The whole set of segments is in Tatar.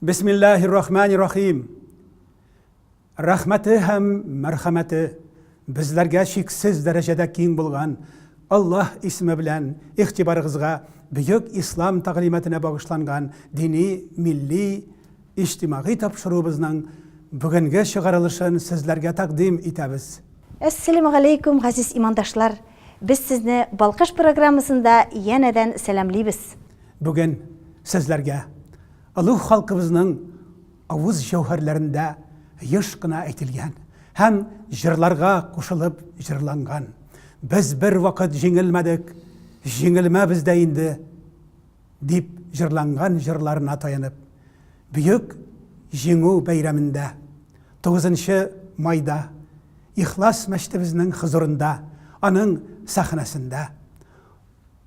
Бисмиллаһир рахманир рахим. Рәхмәте һәм мәрхәмәте безләргә чиксез дәрәҗәдә киң булган Аллаһ исеме белән игътибарыгызга бөек ислам тәгълиматына багышланган дини, милли, иҗтимагый тапшыруыбызның бүгенге чыгарылышын сезләргә тәкъдим итәбез. Әссәламегаләйкүм, газиз имандашлар! Без сезне Балкыш программасында янәдән сәламлибез. Бүген сезләргә олуг халкыбызның авыз җәүһәрләрендә еш кына әйтелгән һәм җырларга кушылып җырланган Без бервакыт җиңелмәдек, җиңелмәбез дә инде дип җырланган җырларына таянып, Бөек Җиңү бәйрәмендә, тугызынчы майда, Ихлас мәчетебезнең хозурында, аның сәхнәсендә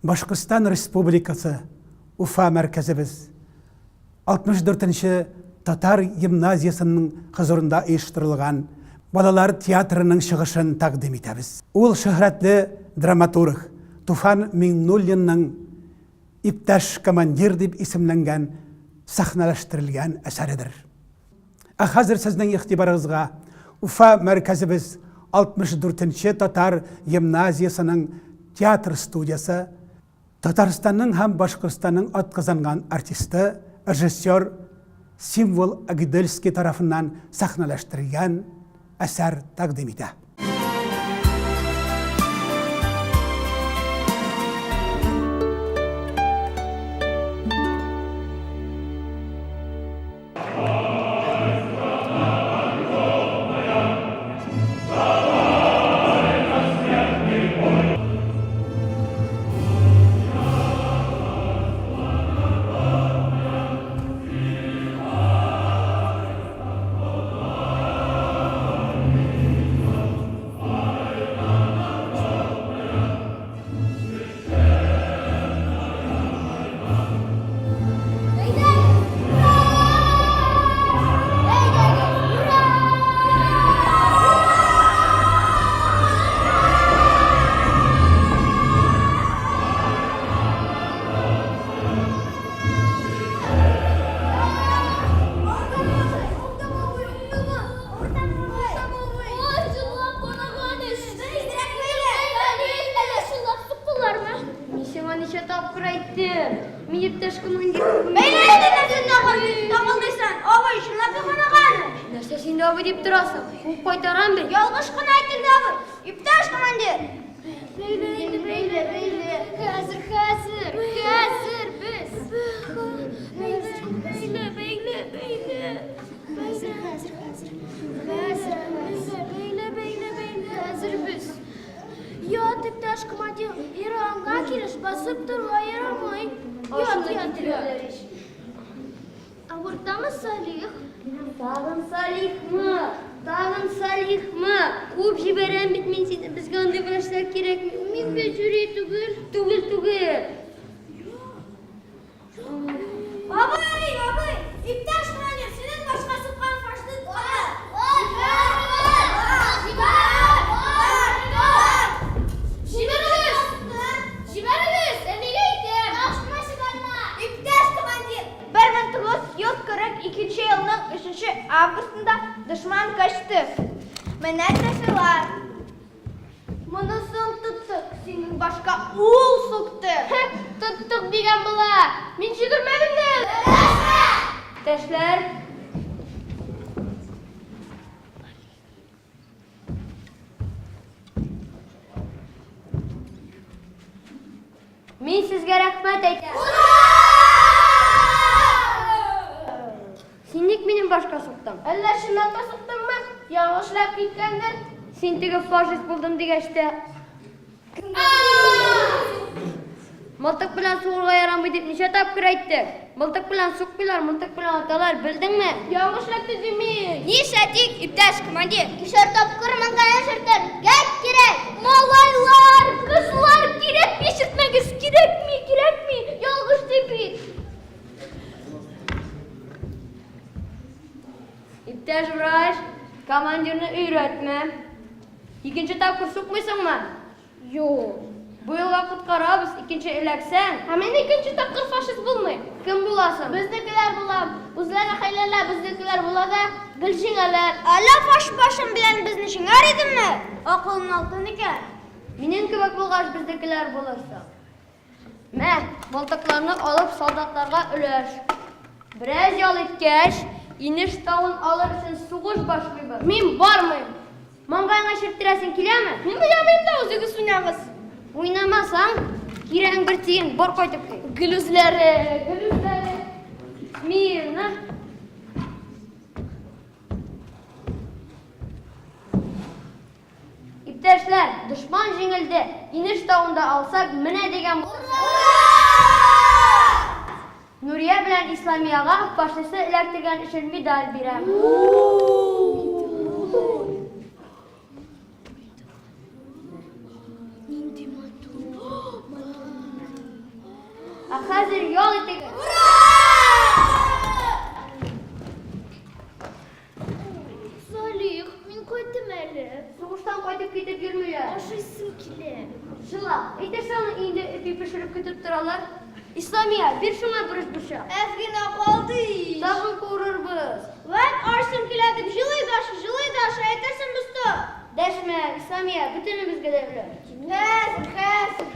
Башкортстан Республикасы, Уфа мәркәзебез, 64 нче татар гимназиясенең хозурында оештырылган балалар театрының чыгышын тәкъдим итәбез. Ул шөһрәтле драматург Туфан Миңнуллинның Иптәш командир дип исемләнгән сәхнәләштерелгән әсәредер. Ә хәзер сезнең игътибарыгызга Уфа мәркәзебез 64 нче татар гимназиясенең театр студиясе, Татарстанның һәм Башкортстанның атказанган артисты, режиссер Символ Агидельский тарафыннан сәхнәләштерелгән әсәр тәкъдим итә. Мин сиңа ничә тапкыр әйттем. Мин иптәш командир. Абый, чынлап та канаган. Нәрсә син дә абый дип торасың? Куып кайтарам бит. Ялгыш кына әйтелде, абый. Иптәш командир. Бәйле инде, бәйле, бәйле. Хәзер, хәзер, хәзер без. Бәйле, бәйле, бәйле. Хәзер, хәзер, хәзер. Хәзер, бәйле, бәйле, бәйле, бәйле. Хәзер без. Ят, иптәш командир, Иранга килеш басып торырга ярамый. Ят, ят, ят. Авыртамы Салих? Тагын Салихмы? Тагын Салихмы? Куып җибәрәм бит мин сине. Безгә андый врачлар кирәкми. Мин бит җүри түгел. Түгел, түгел. Абый, абый, иптәш командир, синең башка суккан фашист ата. Җибәрегез! Җибәрегез! Әнигә әйтәм! Иптәш командир! 1942 елның 3 августында дошман качты. Менә трофейлар. Монысын тоттык, синең башка ул сукты. Тоттык дигән була. Мин чигермәдем дә әле. Иптәшләр. Мин сезгә рәхмәт әйтәм. Син ник минем башка суктың? Әллә чынлап та суктыңмы? Ялгышлап киткәндер. Син теге фашист булдым дигәч тә. Мылтык белән сугырга ярамый дип ничә тапкыр әйттек? Мылтык белән сукмыйлар, мылтык белән аталар, белдеңме? Ялгышлап дими. Нишләтик, иптәш командир? Икешәр тапкыр маңгая чертергә кирәк. Малайлар, кызлар, кирәкми чертмәгез, кирәкми, кирәкми. Ялгыш дип бит. Иптәш врач, командирны өйрәтмә. Икенче тапкыр сукмыйсыңмы? Юк. Бу елга коткарабыз, икенче эләксәң. Ә мин икенче тапкыр фашист булмыйм. Кем буласың? Безнекеләр булам. Үзләре хәйләләп безнекеләр була да, гел җиңәләр. Әллә фаш башым белән безне җиңәр идеңме? Акылың алтын икән. Минем кебек булгач, безнекеләр булырсың. Мә, мылтыкларны алып солдатларга өләш. Бераз ял иткәч, инеш тавын алыр өчен сугыш башлыйбыз. Мин бармыйм. Маңгаеңа чирттерәсең киләме? Мин уйнамыйм да, үзегез уйнагыз. Уйнамасаң, кирәгең бер тиен, бар кайтып кил. Гел үзләре, гел үзләре. Смирно. Иптәшләр, дошман җиңелде. Инеш тавында алсак, менә дигән Нурия белән Исламиягә фашистны эләктергән өчен медаль бирәм. Нинди матур. Ә хәзер ял итегез. Салих, мин кайттым әле. Сугыштан кайтып китеп йөрмиләр. Ашыйсым килә. Җыла, әйтерсең аны өендә ипи пешереп көтеп торалар. Исламия, бир шуңа бер өчбочак. Әз генә калды ич. Тагын куырырбыз. Вәт, ашыйсым килә дип җылый да ашы, җылый да ашы, әйтерсең без тот. Дәшмә, Исламия, бөтенебезгә дә өләш. Хәзер, хәзер.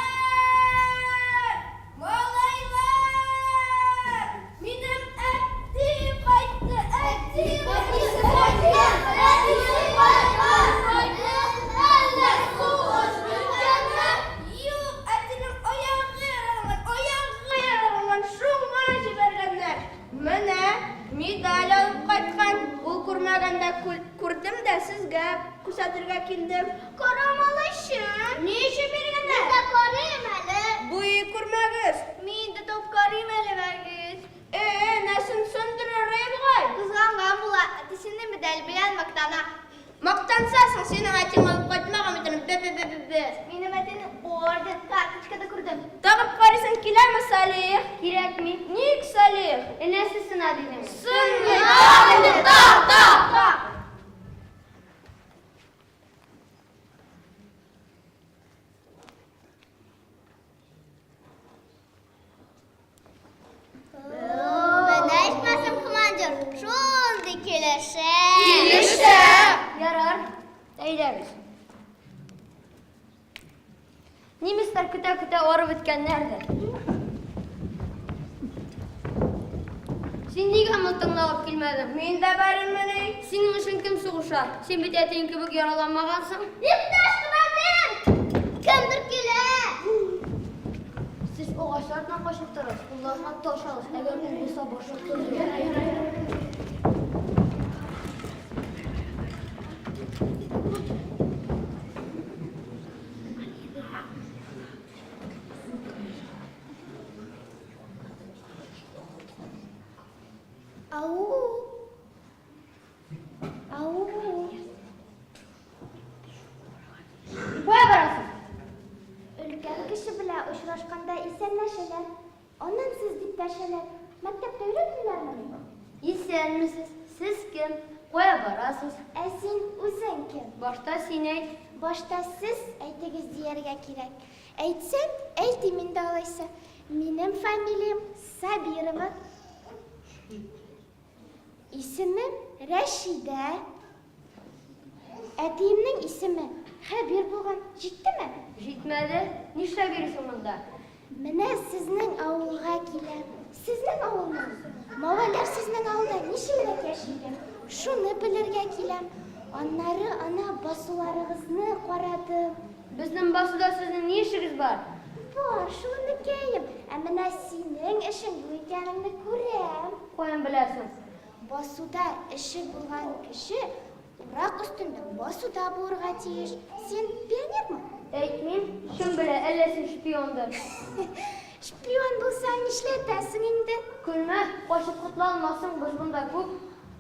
Малайлар! Малайлар! Минем әти кайтты! Әти кайтты! Әти кайтты! Әллә сугыш беткәнме? Юк, әтинең аягы яраланган, аягы яраланган, шуңа җибәргәннәр. Менә медаль алып кайткан. Ул күрмәгәндә күрдем дә сезгә күрсәтергә килдем. Кара малай чын. Ни өчен биргәннәр? Мин дә карыйм әле. Буй күрмәгез. Мин дә топ карыйм әле, вәгез. Э, нәрсен сындырыр бугай. Кызганган була, әтисенең медаль белән мактана. Мактанса соң, синең әтиң алып кайтмаган бит аны, бе-бе-бе-бе-бе. Минем әтинең орден, карточка да күрдем. Тагып карыйсың киләме, Салих? Кирәкми. Ник, Салих? Энәсе сына дидем. Сынмый. Так, так, так. Менә ичмасам, командир, шундый килешә. Килешә. Ярар, әйдәгез. Немецлар көтә-көтә арып беткәннәрдер. Син нигә мылтыңны алып килмәдең? Мин дә барыйммыни? Синең өчен кем сугыша? Син бит әтиең кебек яраланмагансың. Иптәш командир! Кемдер килә! Сез агачлар артыннан качып торыгыз, кулларына таш алыгыз, әгәр ул булса башы Ау! Ау! Кая барасың? Өлкән кеше белән очрашканда исәнләшәләр. Аннан сез дип дәшәләр. Мәктәптә өйрәтмиләрмени? Исәнмесез. Сез кем? Кая барасыз? Ә син үзең кем? Башта син әйт. Башта сез әйтегез дияргә кирәк. Әйтсәм, әйтим инде алайса. Минем фамилиям Сабирова. Исемем Рәшидә. Әтиемнең исеме Хәбир булган. Җиттеме? Җитмәде. Нишләп йөрисең монда? Менә сезнең авылга киләм. Сезнең авылмы? Малайлар сезнең авылда ничегрәк яши икән? Шуны белергә киләм. Аннары ана басуларыгызны карадым. Безнең басуда сезнең ни эшегез бар? Бар шул, энекәем. Ә менә синең эшең юк икәнеңне күрәм. Каян беләсең? Басуда эше булган кеше. Урак өстендә, басуда булырга тиеш. Син пионермы? Әйтмим, кем белә, әллә син шпиондыр. Шпион булсаң, нишләтәсең инде? Көлмә, качып котыла алмассың, без монда күп.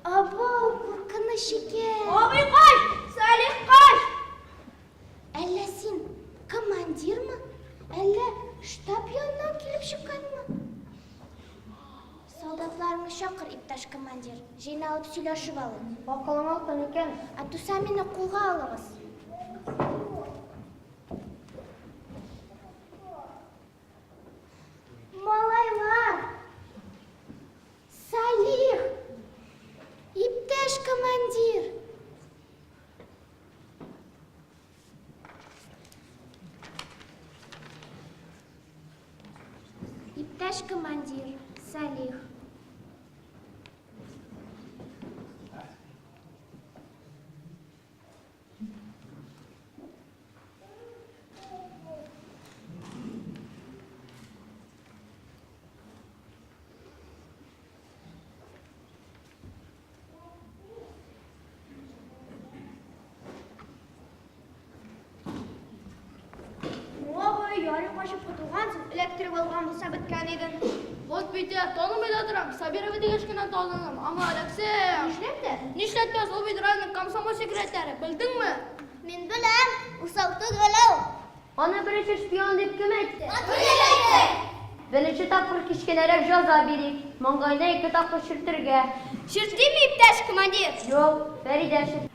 Абау, куркыныч икән. Абый, кач! Салих, кач! Әллә син командирмы? Әллә штаб яныннан килеп чыкканмы? Солдатларыңны чакыр, иптәш командир. Җыйналып сөйләшеп алыйк. Акылың алтын икән. Атуса мине кулга алыгыз. Малайлар! Салих! Иптәш командир! Иптәш командир, Салих. Мулла буе ярый качып котылгансың, эләктереп алган булса беткән идең. Вот бит я, танымый да торам. Сабирова дигәч кенә таныдым. Аңа эләксәм. Нишләтә? Нишләтмәс, ул бит районның комсомол секретаре, белдеңме? Мин беләм, усал түгел ул. Аны беренче шпион дип кем әйтте? Батыр әйтте. Беренче тапкыр кечкенәрәк җәза бирик. Маңгаена ике тапкыр чиртергә. Чиртимме, иптәш командир? Юк, Фәридә чирт.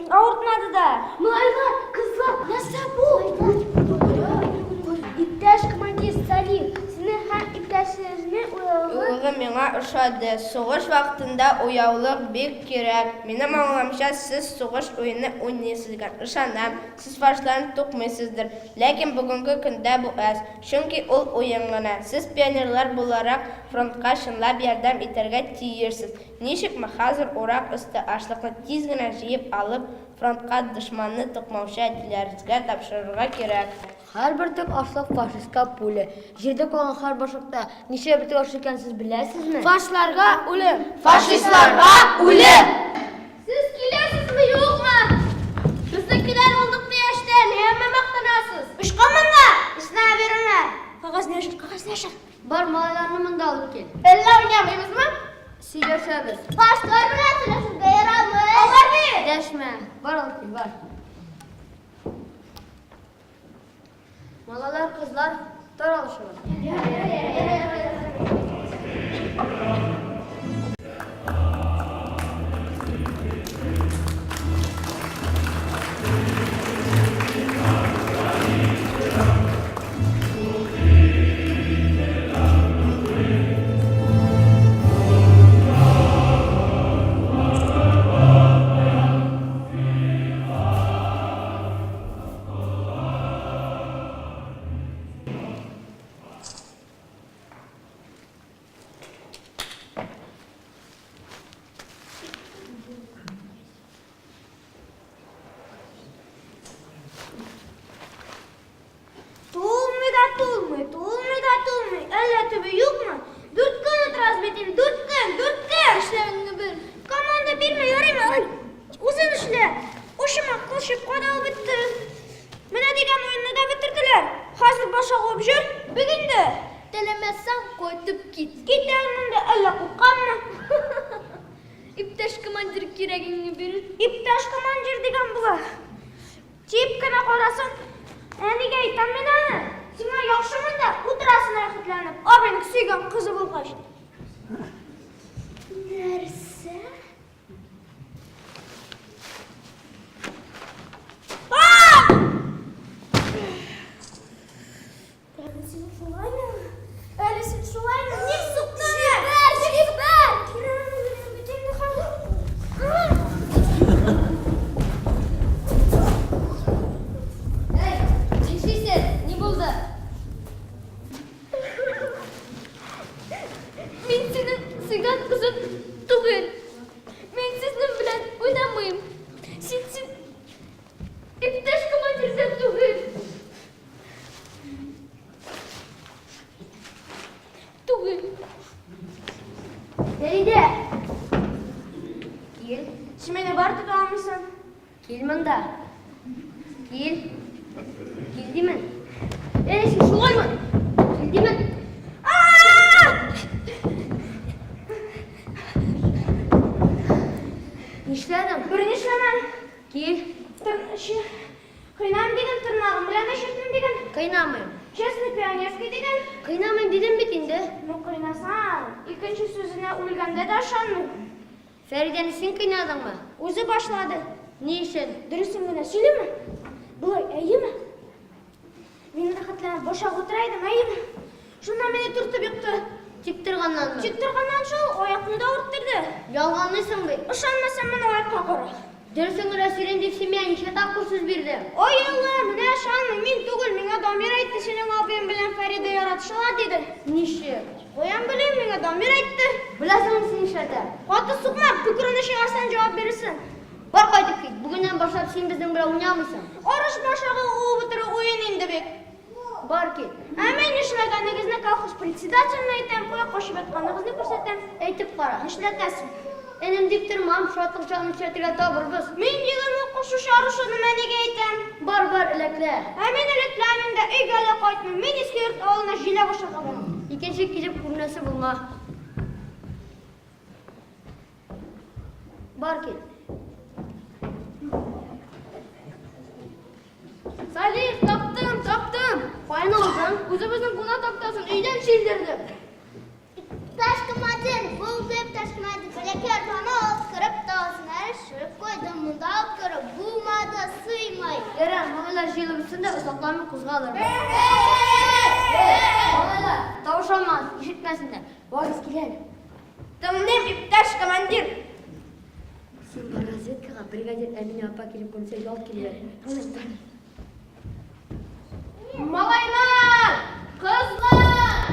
Авыртмады да. Малайлар, кызлар, нәрсә бу? Иптәш командир Салих, сине һәм иптәшләреңне уяулык Улыгы миңа ошады. Сугыш вакытында уяулык бик кирәк. Минем аңлавымча, сез сугыш уены уйныйсыз икән. Ышанам, сез фашистларны тукмыйсыздыр. Ләкин бүгенге көндә бу әз. Чөнки ул уен гына. Сез пионерлар буларак фронтка чынлап ярдәм итәргә тиешсез. Ничекме хәзер урак өсте ашлыкны тиз генә җыеп алып, фронтка дошманны тукмаучы әтиләрегезгә тапшырырга кирәк. Һәр бөртек ашлык фашистка пуля. Җирдә калган һәр башлыкта ничә бөртек ашлык икәнен сез беләсезме? Фашистларга үлем! Фашистларга үлем! Сез киләсезме, юкмы? Безнекеләр булдык дияштә, нигә мактанасыз? Очкан монда! Эзләп йөрмә! Кәгазь нәшер, кәгазь нәшер. Бар, малайларны монда алып кил. Әллә уйнамыйбызмы? Сөйләшәбез. Башлар белән сөйләшергә ярамый. Алар бит! Дәшмә. Бар алып кил, бар. Малайлар, кызлар, таралышыгыз. Тулмый да тулмый, тулмый да тулмый. Әллә төбе юкмы? Дүрт көн утырабыз бит инде, дүрт көн, дүрт көн. Эшләвеңне бел. Команда бирмә, ярыймы? Ай, үзең эшлә. Учыма кылчык кадалып бетте. Менә дигән уенны да бетерделәр. Хәзер баша куып җөр, бик инде. Теләмәсәң, кайтып кит. Китәрмен дә, әллә куркаммы? Иптәш командир кирәгеңне бирер. Иптәш командир дигән була. Тиеп кенә карасын. Ә нигә әйтәм мин аны? Сиңа яхшы монда, утырасың рәхәтләнеп, абыйның сөйгән кызы булгач. Нәрсә? Әле син шулаймы? Әле син шулаймы? Ник суктың? Җибәр, җибәр! Кирәгеңне бит инде хәзер. Әй, нишлисез? Ни булды? Мин синең сөйгән кызың түгел. Мин сезнең белән уйнамыйм. Син син иптәш командир дә түгел. Кил монда. Кил. Кил димен. Эй, син шулаймы? Кил димен. Нишләдең? Берни эшләмәдем. Кил. Кыйнам дидем, тырнагым белән өшеттем дидем. Кыйнамыйм. Честный пионерский дидем. Кыйнамыйм дидем бит инде. Ну, кыйнасаң, икенче сүзенә үлгәндә дә ышанмыйм. Фәридәне син кыйнадыңмы? Үзе башлады. Ни өчен? Дөресен генә сөйлиме? Болай, әйеме? Мин рәхәтләнеп башак утыра идем, әйеме? Шуннан мине төртеп екты. Тик торганнанмы? Тик торганнан шул, аякны да авырттырды. Ялганлыйсың бит. Ышанмасаң, менә аякка кара. Дөресен генә сөйлим дип син миңа ничә тапкыр сүз бирдең? Ай Алла, менә ышанмыйм, мин түгел, миңа Дамир әйтте, синең абыең белән Фәридә яратышалар, диде. Ничек? Каян белим, миңа Дамир әйтте. Беләсеңме син нишләтә? Каты сукма, төкерүне чыгарсаң җавап бирерсең. Бар кайтып кит, бүгеннән башлап син безнең белән уйнамыйсың. Арыш башагы уып утыру уен инде бит. Бар кит. Ә мин нишләгәнегезне колхоз председателенә әйтәм, кая качып ятканыгызны күрсәтәм. Әйтеп кара. Нишләтәсең? Энем дип тормам, шатлык чагын нишләтергә табырбыз. Мин 20 кошучы арышны әнигә әйтәм. Бар, бар, эләклә. Ә мин эләкләмим дә, өйгә дә кайтмыйм. Мин Иске Йорт авылына җиләк ашарга барам. Икенче килеп күренәсе булма. Бар кит. Салих, таптым, таптым. Каян алдың? Үзебезнең куна тактасын өйдән чилдердем. Иптәш командир, булды, иптәш командир. Бәләкәй арбаны алып кереп, тагысына шөреп куйдым. Монда алып кереп булмады, сыймый. Ярар, малайлар җыелып бетсен дә, озакламый кузгалырбыз. Малайлар, тавышланмагыз, ишетмәсеннәр. Вагиз, кил әле. Тыңлыйм, иптәш командир. Син бар разведкага, бригадир Әминә апа килеп күренсә, ялт килер. Тыңлыйм, тыңлыйм. Малайлар! Кызлар!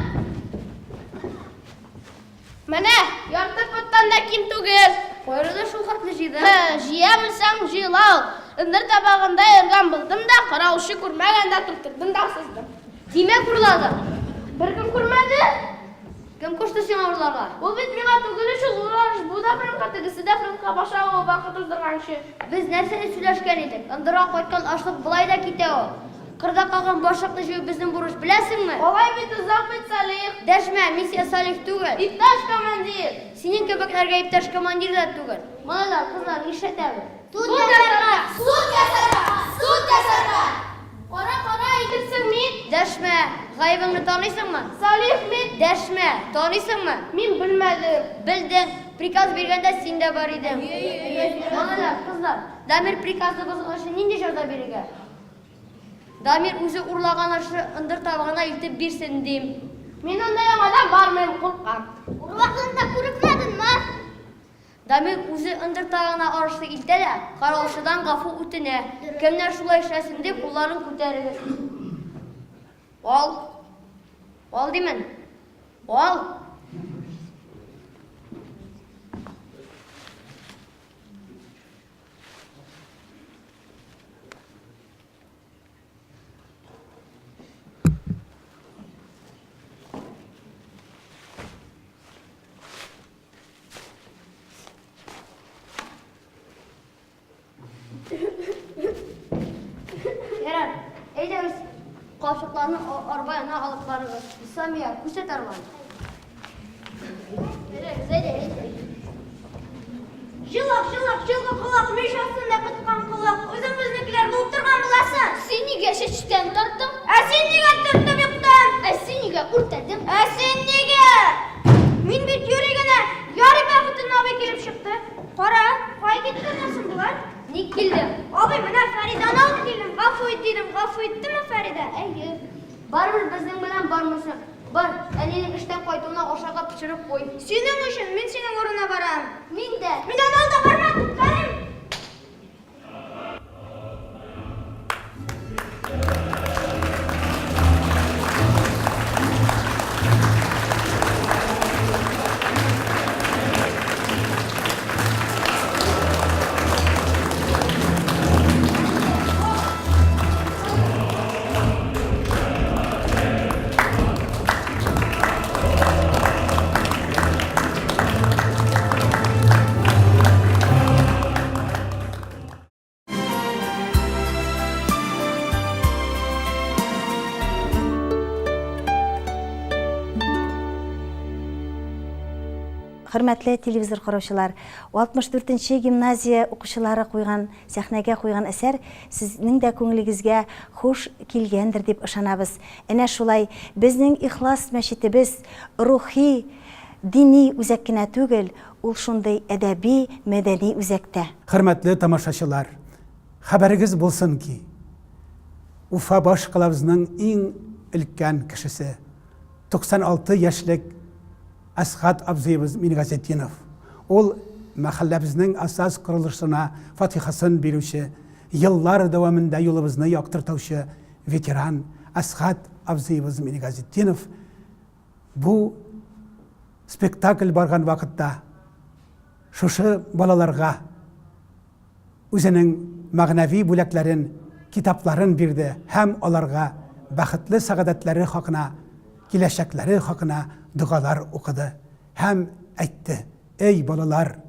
Менә, ярты поттан да ким түгел. Кайрыда шул хәтле җыйдың? Һе, җыя белсәң, җыела ул. Ындыр табагында йөргән булдым да, каравылчы күрмәгәндә тутырдым да сыздым. Димәк, урладың? Беркем күрмәде. Кем кушты сиңа урларга? Ул бит миңа түгел ич ул, урар бу да фронтка, тегесе дә фронтка, баша ул вакыт уздырганчы. Без нәрсәне сөйләшкән идек? Ындырга кайткан ашлык болай да китә ул. Кырда калган башакны җыю безнең бурыч, беләсеңме? Алай бит озак бит, Салих. Дәшмә, мин сиңа Салих түгел. Иптәш командир! Синең кебекләргә иптәш командир да түгел. Малайлар, кызлар, нишләтәбез? Суд ясарга! Суд ясарга! Суд ясарга! Кара, кара, әйтерсең мин. Дәшмә, гаебеңне таныйсыңмы? Салих мин. Дәшмә, таныйсыңмы? Мин белмәдем. Белдең, приказ биргәндә син дә бар идең. Малайлар, кызлар, Дамир приказны бозган өчен нинди җәза бирергә? Дамир үзе урлаган ашны ындыр табагына илтеп бирсен, дим. Мин анда яңадан бармыйм, куркам. Урлаганын да күрепмәдеңме? Дамир үзе ындыр тагына арышны илтә дә, каравылчыдан гафу үтенә. Кемнәр шулай эшләсен дип, кулларын күтәрегез. Ал. Ал димен. Ал. Ярар, әйдәгез, капчыкларны арба янына алып барыгыз. Самия, күрсәт арбаны. Әйдәгез, әйдә, әйдә. Җылак, җылак, җылкы колак, мич астында кыткан колак, үзең безнекеләр булып торган буласың. Син нигә чәчтән тарттың? Ә син нигә төртеп ектың? Ә син нигә үртәдең? Ә син нигә? Мин бит юри генә, ярый Бәхетуллин абый килеп чыкты. Кара, кая киткәннәр соң болар? Ник килдең? Абый, менә Фәридәне алып килдем, гафу ит дидем, гафу иттеме Фәридә? Әйе. Барыбер безнең белән бармыйсың. Бар, әнинең эштән кайтуына ашарга пешереп куй. Синең өчен мин синең урынына барам. Мин дә. Миннән алда барма, туктале. Хөрмәтле телевизор караучылар, 64 нче гимназия укучылары куйган, сәхнәгә куйган әсәр сезнең дә күңелегезгә хуш килгәндер дип ышанабыз. Әнә шулай безнең Ихлас мәчетебез рухи, дини үзәк кенә түгел, ул шундый әдәби, мәдәни үзәк тә. Хөрмәтле тамашачылар, хәбәрегез булсын ки, Уфа башкалабызның иң өлкән кешесе, 96 яшьлек Әсгать абзыебыз Мингазетдинов. Ул мәхәлләбезнең асас корылышына фатихасын бирүче, еллар дәвамында юлыбызны яктыртаучы ветеран Әсгать абзыебыз Мингазетдинов бу спектакль барган вакытта шушы балаларга үзенең мәгънәви бүләкләрен, китапларын бирде һәм аларга бәхетле сәгадәтләре хакына, киләчәкләре хакына догалар укыды һәм әйтте, Әй, балалар!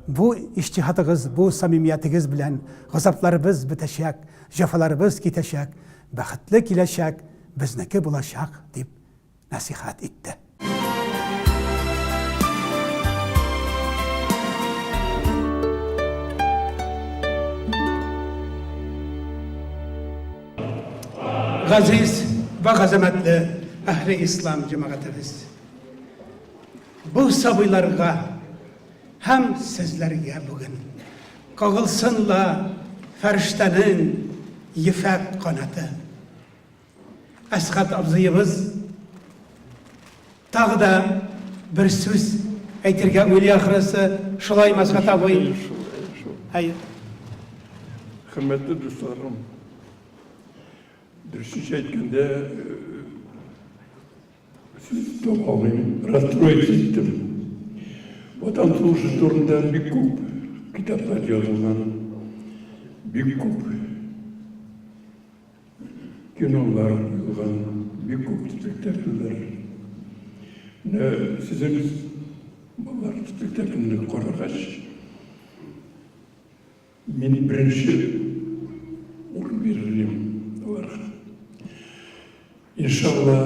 Бу иҗтиһадыгыз, бу самимиятегез белән газапларыбыз бетәчәк, җәфаларыбыз китәчәк, бәхетле киләчәк безнеке булачак, дип нәсыйхәт итте. Газиз вә газамәтле әһле ислам җәмәгатебез! Бу сабыйларга һәм сезләргә бүген кагылсын ла фәрештәнең ефәк канаты. Әсгать абзыебыз тагы да бер сүз әйтергә уйлый ахрысы. Шулаймы, Әсгать абый? Әйе, шул, әйе, шул. Әйе. Хөрмәтле дусларым, дөресен әйткәндә, сүз таба алмыйм, расстроиться иттем. Ватан сугышы турында бик күп китаплар язылган, бик күп Кинолар куелган, бик күп спектакльләр. Менә сезнең балалар спектакльне карагач, мин беренче урын бирер идем аларга. Иншалла,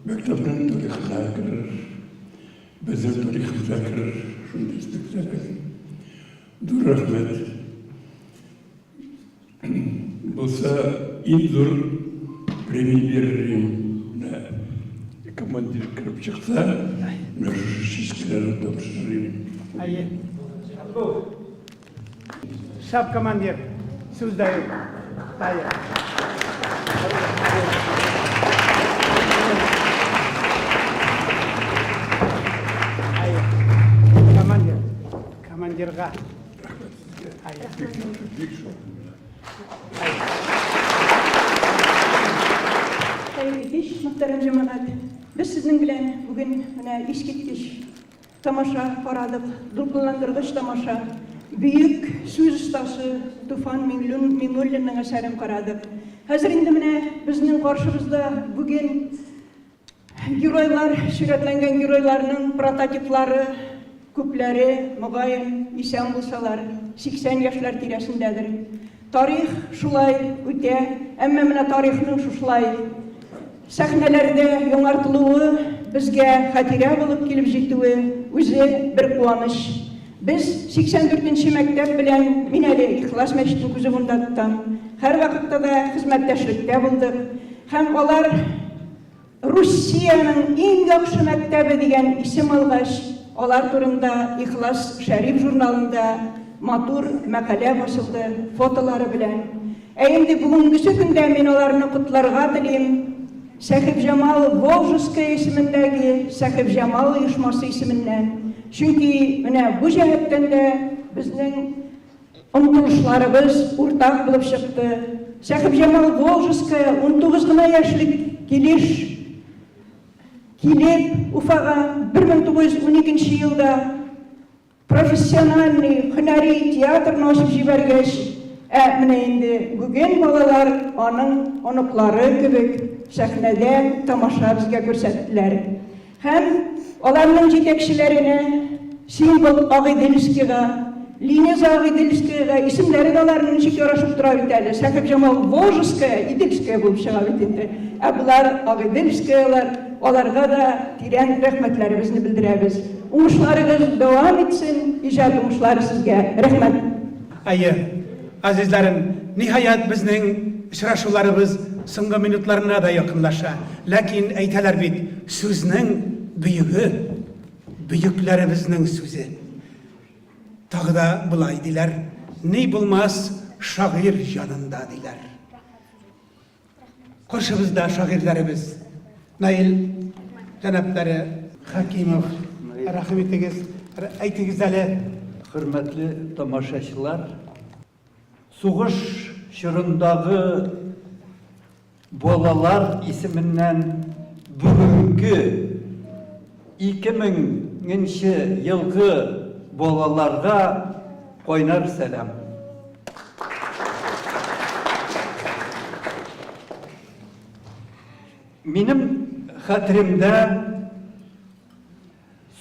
мәктәпнең тарихына керер, безнең тарихыбызга керер шундый спектакль. Зур рәхмәт. Булса, иң зур премия бирер идем. Менә командир кереп чыкса, менә шушы чәчкәләрне тапшырыр идем. Әйе. Шәп командир. Сүз дә юк. Әйе. Әйе. Командир. Командирга. Рәхмәт сезгә. Бик яхшы, бик шат. Хәерле кич, мөхтәрәм җәмәгать. Без сезнең белән бүген менә искиткеч тамаша карадык, дулкынландыргыч тамаша. Бөек сүз остасы Туфан Миңнуллинның әсәрен карадык. Хәзер инде менә безнең каршыбызда бүген Геройлар, сурәтләнгән геройларның прототиплары, күпләре, мөгаен, исән булсалар, 80 яшьләр тирәсендәдер. Тарих шулай үтә, әмма менә тарихның шушылай сәхнәләрдә яңартылуы, безгә хатирә булып килеп җитүе үзе бер куаныч. Без 84 нче мәктәп белән, мин әле Ихлас мәчетен күз уңында тотам, һәрвакытта да хезмәттәшлектә булдык һәм алар Русиянең иң яхшы мәктәбе дигән исем алгач, алар турында Ихлас Шәриф журналында матур мәкалә басылды, фотолары белән. Ә инде бүгенгесе көндә мин аларны котларга телим. Сәхибҗамал Волжская исемендәге Сәхибҗамал оешмасы исеменнән. Чөнки менә бу җәһәттән дә безнең омтылышларыбыз уртак булып чыкты. Сәхибҗамал Волжская 19 гына яшьлек килеш килеп Уфага 1912 елда Профессиональный, һөнәри театрны ачып җибәргәч, ә менә инде бүген балалар аның оныклары кебек сәхнәдә тамаша безгә күрсәттеләр. Һәм аларның җитәкчеләренә, Символ Агыйделскийга, Линеза Агыйделскаяга, исемнәре дә аларның ничек ярашып тора бит әле, Сәхибҗамал Волжская, Идельская булып чыга бит инде. Ә болар Агыйделскаялар, аларга да тирән рәхмәтләребезне белдерәбез. Уңышларыгыз дәвам итсен, иҗат уңышлары сезгә. Рәхмәт. Әйе, газизләрем, ниһаять, безнең очрашуларыбыз соңгы минутларына да якынлаша. Ләкин әйтәләр бит, сүзнең бөеге, бөекләребезнең сүзе. Тагы да болай диләр, ни булмас шагыйрь җанында, диләр. Каршыбызда шагыйрьләребез Наил җәнаплары Хәкимов, рәхим итегез, әйтегез әле. Хөрмәтле тамашачылар, сугыш чорындагы балалар исеменнән бүгенге 2000 нче елгы балаларга кайнар сәлам. Минем хәтеремдә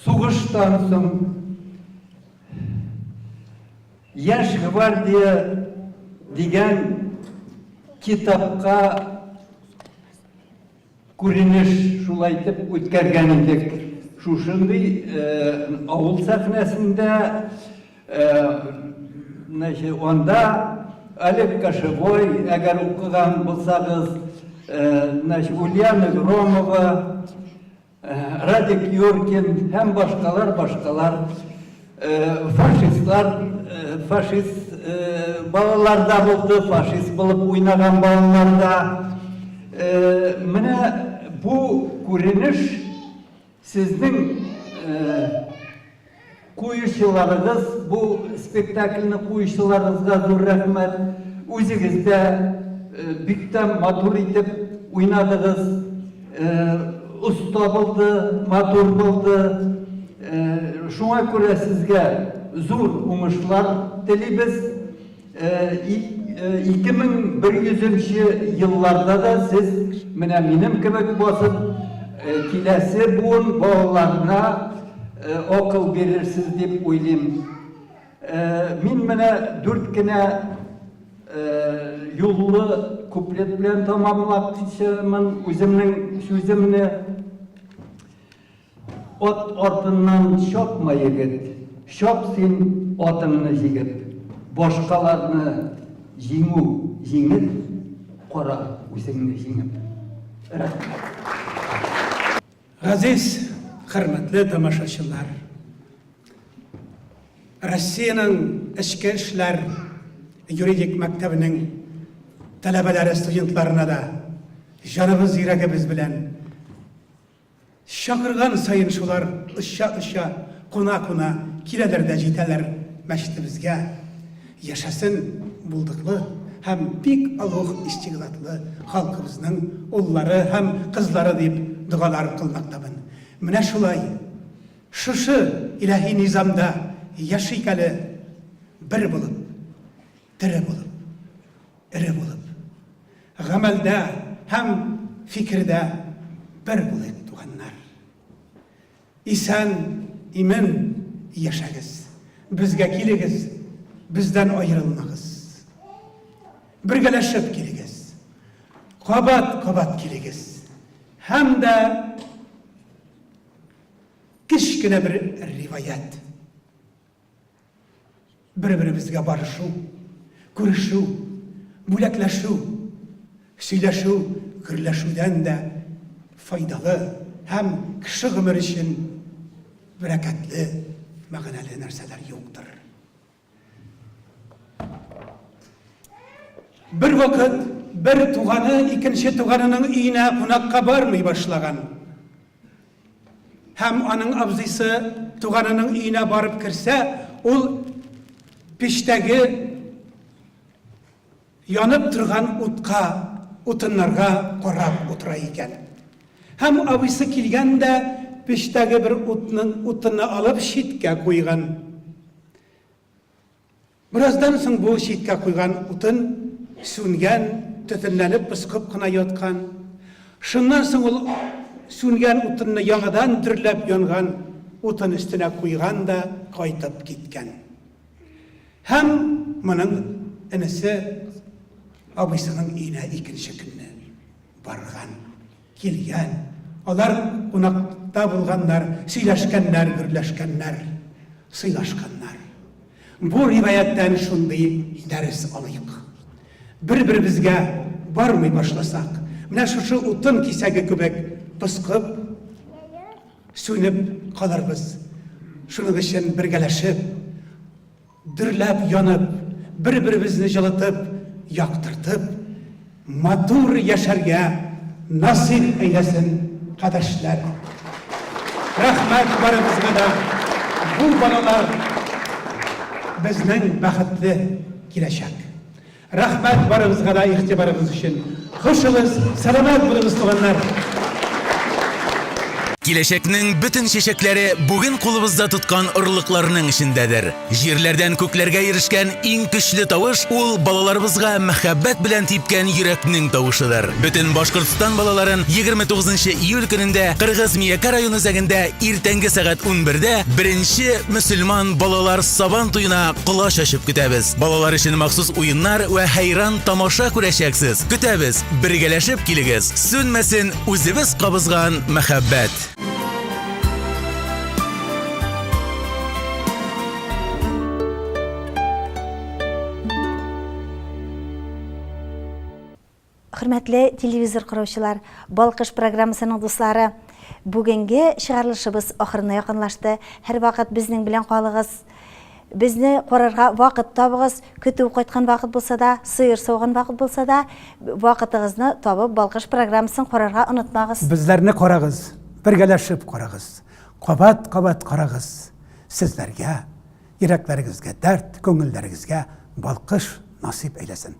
сугыштан соң Яшь гвардия дигән китапка Күренеш шулай итеп үткәргән идек. Шушындый авыл сәхнәсендә, значит, анда Олег Кошевой, әгәр укыган булсагыз, значит, Ульяна Громова, Радик Юркин һәм башкалар, башкалар. Фашистлар, фашист балалар да булды, фашист булып уйнаган балалар да. Менә бу күренеш сезнең куючыларыгыз, бу спектакльне куючыларыгызга зур рәхмәт. Үзегез дә бик тә матур итеп уйнадыгыз. Оста булды, матур булды. Шуңа күрә сезгә зур уңышлар телибез. 2100 нче елларда да сез менә минем кебек басып, киләсе буын балаларына акыл бирерсез дип уйлыйм. Мин менә дүрт кенә юллы куплет белән тәмамлакчымын үземнең сүземне. Ат артыннан чапма, егет, чап син атыңны җигеп. Башкаларны җиңү җиңел, кара үзеңне җиңеп. Рәхмәт. Газиз, хөрмәтле тамашачылар! Россиянең Эчке эшләр юридик мәктәбенең таләбәләре студентларына да җаныбыз, йөрәгебез белән Чакырган саен шулар оча-оча, куна-куна киләләр дә җитәләр мәчетебезгә. Яшәсен булдыклы һәм бик олуг истигъдатлы халкыбызның уллары һәм кызлары дип догалар кылмактамын. Менә шулай, шушы илаһи низамда яшик әле бер булып, тере булып, эре булып. Гамәлдә һәм фикердә бер булыйк, туганнар. Исән, имин яшәгез. Безгә килегез, бездән аерылмагыз. Бергәләшеп килегез. Кабат-кабат килегез. Һәм дә кечкенә бер риваять. Бер-беребезгә барышу, күрешү, бүләкләшү, сөйләшү, гөрләшүдән дә файдалы һәм кеше гомере өчен бәрәкәтле, мәгънәле нәрсәләр юктыр. Бервакыт бер туганы икенче туганының өенә кунакка бармый башлаган. Һәм аның абзыйсы туганының өенә барып керсә, ул пичтәге янып торган утка, утыннарга карап утыра икән. Һәм абыйсы килгән дә пичтәге бер утның утынны алып читкә куйган. Бераздан соң бу читкә куйган утын сүнгән, төтенләнеп пыскып кына яткан. Шуннан соң ул сүнгән утынны яңадан дөрләп янган утын өстенә куйган да кайтып киткән. Һәм моның энесе абыйсының өенә икенче көнне барган. Килгән. Алар кунакта булганнар, сөйләшкәннәр, гөрләшкәннәр, сыйлашканнар. Бу риваятьтән шундый дәрес алыйк. Бер-беребезгә бармый башласак, менә шушы утын кисәге кебек пыскып, сүнеп калырбыз. Шуның өчен бергәләшеп, дөрләп янып, бер-беребезне җылытып, яктыртып, матур яшәргә насыйп әйләсен, кадәшләр. Рәхмәт барыбызга да. Бу балалар безнең бәхетле киләчәк. Рәхмәт барыгызга да игътибарыгыз өчен. Хушыгыз, сәламәт булыгыз, туганнар! Киләчәкнең бөтен чәчәкләре бүген кулыбызда тоткан орлыкларның эчендәдер. Җирләрдән күкләргә ирешкән иң көчле тавыш ул балаларыбызга мәхәббәт белән типкән йөрәкнең тавышыдыр. Бөтен Башкортстан балаларын 29 июль көнендә Кыргыз Миякә район үзәгендә иртәнге сәгать 11дә беренче мөселман балалар Сабан туена колач ачып көтәбез. Балалар өчен махсус уеннар вә хәйран тамаша күрәчәксез. Көтәбез, бергәләшеп килегез. Сүнмәсен үзебез кабызган мәхәббәт. Хөрмәтле телевизор караучылар, Балкыш программасының дуслары, бүгенге чыгарылышыбыз ахырына якынлашты. Һәрвакыт безнең белән калыгыз. Безне карарга вакыт табыгыз. Көтү кайткан вакыт булса да, сыер сауган вакыт булса да, вакытыгызны табып Балкыш программасын карарга онытмагыз. Безләрне карагыз, бергәләшеп карагыз, кабат-кабат карагыз. Сезләргә, йөрәкләрегезгә дәрт, күңелләрегезгә балкыш насыйп әйләсен.